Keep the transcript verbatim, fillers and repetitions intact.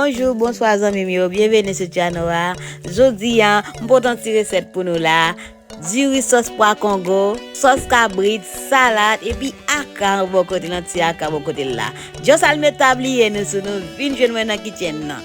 Bonjou, bonswa zanmi m yo, byenveni sou channel a. Jodi a, m pote yon ti resèt pou nou la. Diri sòs pwa kongo, sòs kabrit, salad, epi aka bò kote, yon ti aka bò kote l la. Just alime tabliye nou sou nou, vin jwenn mwen nan kichen nan.